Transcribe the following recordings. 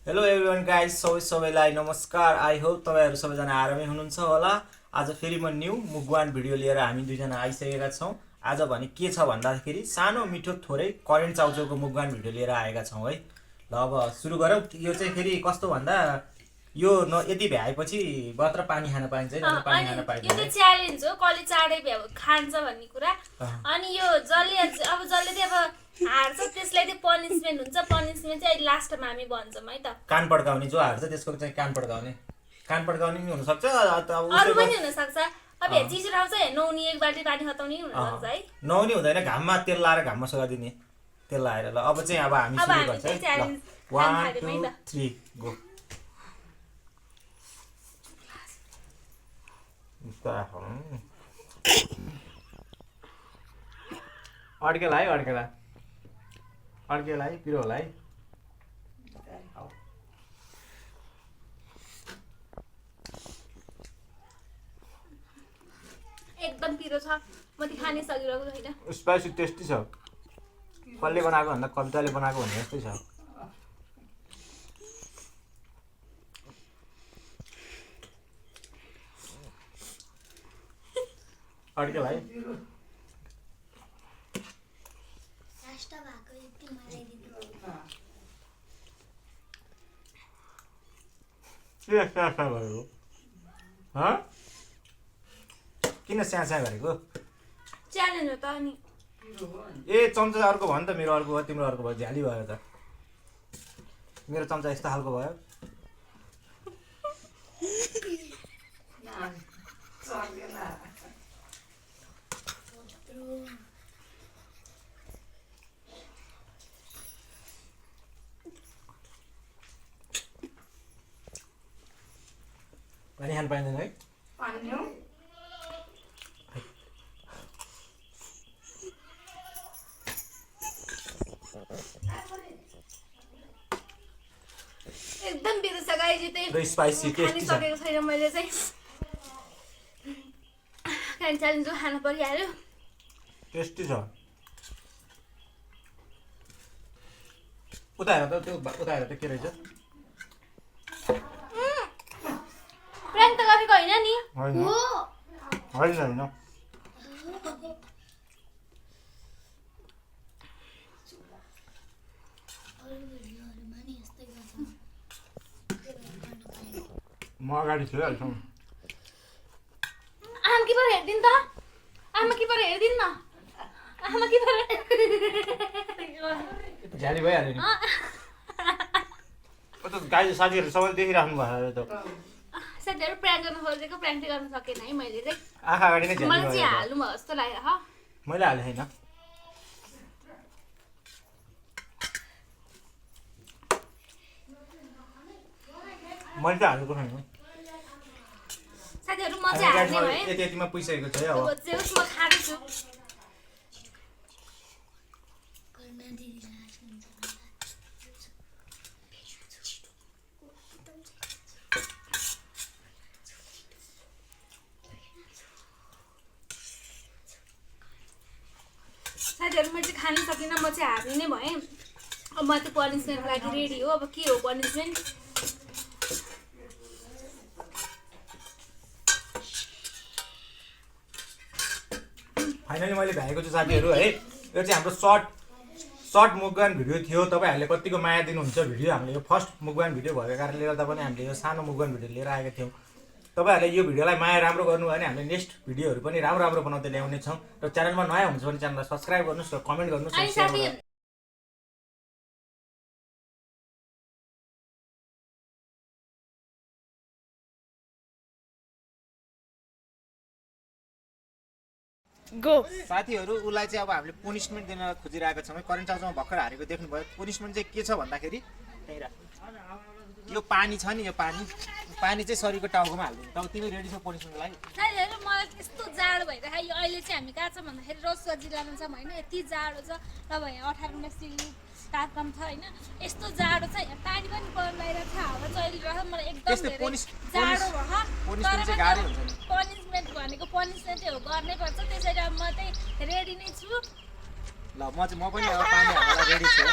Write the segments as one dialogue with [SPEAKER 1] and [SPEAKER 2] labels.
[SPEAKER 1] Hello everyone guys सबैलाई नमस्कार। I hope तपाईँहरू सबैजना आरामै हुनुहुन्छ होला। आज फेरि म न्यू मुगवान भिडियो लिएर हामी दुईजना आइसकेका छौँ। आज भने के छ भन्दाखेरि सानो मिठो थोरै करेन्ट चाउचाउको मुगवान भिडियो लिएर आएका छौँ है। ल अब सुरु गरौँ। यो चाहिँ फेरि कस्तो भन्दा यो यति भ्याएपछि मात्र पानी खान पाइन्छ है, पानी खान पाइन्छ।
[SPEAKER 2] यो चाहिँ च्यालेन्ज हो, कसले चाँडै खान्छ भन्ने कुरा। अनि यो जसले चाहिँ अब हार्छ त्यसलाई चाहिँ पनिसमेन्ट हुन्छ। पनिसमेन्ट चाहिँ अहिले लास्टमा हामी भन्छौँ है त।
[SPEAKER 1] कान पड्काउने जो हार्छ त्यसको चाहिँ कान पड्काउने पनि हुनसक्छ,
[SPEAKER 2] अरू पनि हुनसक्छ। अब यहाँ चिसो ठाउँ चाहिँ नुहाउने एक बाल्टी पानी खताउने हुनसक्छ है।
[SPEAKER 1] नुहाउने हुँदैन, घाममा तेल लाएर घाममा सुकाइदिने। तेल लाएर ल अब चाहिँ अब हामी सुरु गर्छ है। 1 2 3 गो। अड्केला है, अड्केला है, पिरो होला है।
[SPEAKER 2] एकदम पिरो छ, म त खानै सकिरहेको छैन।
[SPEAKER 1] स्पाइसी टेस्टी छ। कसले बनाएको भन्दा कविताले बनाएको भन्ने जस्तै छ। अड्केला है। किन स्यासा गरेको?
[SPEAKER 2] च्यालेन्ज हो त। अनि
[SPEAKER 1] ए चम्चा अर्को भयो नि त, मेरो अर्को भयो, तिम्रो अर्को भयो, झ्याली भयो त। मेरो चम्चा यस्तो खालको भयो। पानी खान पाइँदैन है।
[SPEAKER 2] एकदम पिरो छ गाइस। यो
[SPEAKER 1] स्पाइसी टेस्टी छ।
[SPEAKER 2] सकेको छैन मैले चाहिँ। खान च्यालेन्ज खानु परिहाल्यो।
[SPEAKER 1] टेस्टी छ। उता हेर त, त्यो उता हेर त के रहेछ।
[SPEAKER 2] प्र्याङ्क त गरेको होइन नि?
[SPEAKER 1] होइन। म अगाडि छिरिहाल्छु।
[SPEAKER 2] आमा कि पऱ्यो हेरिदिनु त। आमा कि पऱ्यो हेरिदिनु न। आमा कि पऱ्यो।
[SPEAKER 1] झ्याली भइहाल्यो नि। गाई साथीहरू सबैले देखिराख्नु भयो त।
[SPEAKER 2] साथीहरू प्र्याङ्क गर्न खोजेको, प्र्याङ्क चाहिँ गर्न सकेन है मैले चाहिँ।
[SPEAKER 1] आँखा अगाडि नै झ्याली
[SPEAKER 2] मलाई चाहिँ
[SPEAKER 1] भयो।
[SPEAKER 2] हाल्नु भयो जस्तो लाग्यो।
[SPEAKER 1] मैले हालेँ छैन। मैले चाहिँ हालेको छैन।
[SPEAKER 2] साथीहरू म चाहिँ हाल्ने भएँ।
[SPEAKER 1] यतिमा पुगिसकेको छ है। अब
[SPEAKER 2] जे होस् म खाँदैछु। साथीहरू मैले चाहिँ खानै सकिनँ, म चाहिँ हार्ने नै भएँ। अब म चाहिँ पनिसमेन्टको लागि रेडी हो। अब के हो पनिसमेन्ट?
[SPEAKER 1] फाइनली मैले भ्याएको छु साथीहरू है। यो चाहिँ हाम्रो सर्ट मुगवान भिडियो थियो। तपाईँहरूले कतिको माया दिनुहुन्छ भिडियो। हामीले यो फर्स्ट मुगवान भिडियो भएको कारणले गर्दा पनि हामीले यो सानो मुगवान भिडियो लिएर आएका थियौँ। तपाईँहरूले यो भिडियोलाई माया राम्रो गर्नुभयो भने हामीले नेक्स्ट भिडियोहरू पनि राम्रो बनाउँदै ल्याउने छौँ। र च्यानलमा नयाँ हुनुहुन्छ भने च्यानललाई सब्सक्राइब गर्नुहोस् र कमेन्ट गर्नुहोस् र सेयर गर्नुहोस्।
[SPEAKER 2] गो
[SPEAKER 1] साथीहरू उसलाई चाहिँ अब हामीले पनिसमेन्ट दिन खोजिरहेका छौँ। करेन्ट चाउचाउमा भर्खर हारेको देख्नुभयो। पनिसमेन्ट चाहिँ के छ भन्दाखेरि यो पानी छ नि, यो पानी चाहिँ शरीरको टाउकोमा हालिदिनु। तब तिमी रेडी छौ पनिसमेन्टको लागि?
[SPEAKER 2] साथीहरू मलाई यस्तो जाडो भइरहेको यो अहिले चाहिँ हामी कहाँ छ भन्दाखेरि रसुवा जिल्लामा छौँ होइन। यति जाडो छ। अब यहाँ 18 मा कार्यक्रम छ होइन। यस्तो जाडो छ, यहाँ पानी पनि परिरहेको छ, हावा चलिरहेको छ। मलाई एकदम धेरै जाडो भयो। पनिसमेन्ट भनेको पनिसमेन्टै हो, गर्नै पर्छ। त्यसैले अब म चाहिँ रेडी नै छु।
[SPEAKER 1] ल म पनि अब पानी हाल्नलाई रेडी छु।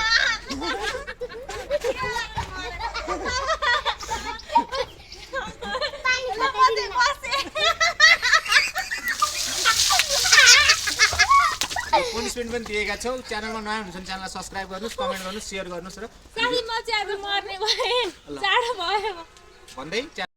[SPEAKER 1] पनिसमेन्ट पनि दिएका छौँ। च्यानलमा नयाँ हुनुहुन्छ भने च्यानललाई सब्स्क्राइब गर्नुहोस्, कमेन्ट गर्नुहोस्, सेयर गर्नुहोस् र
[SPEAKER 2] साथी म चाहिँ अब मर्ने भएँ जाडो भयो
[SPEAKER 1] भन्दै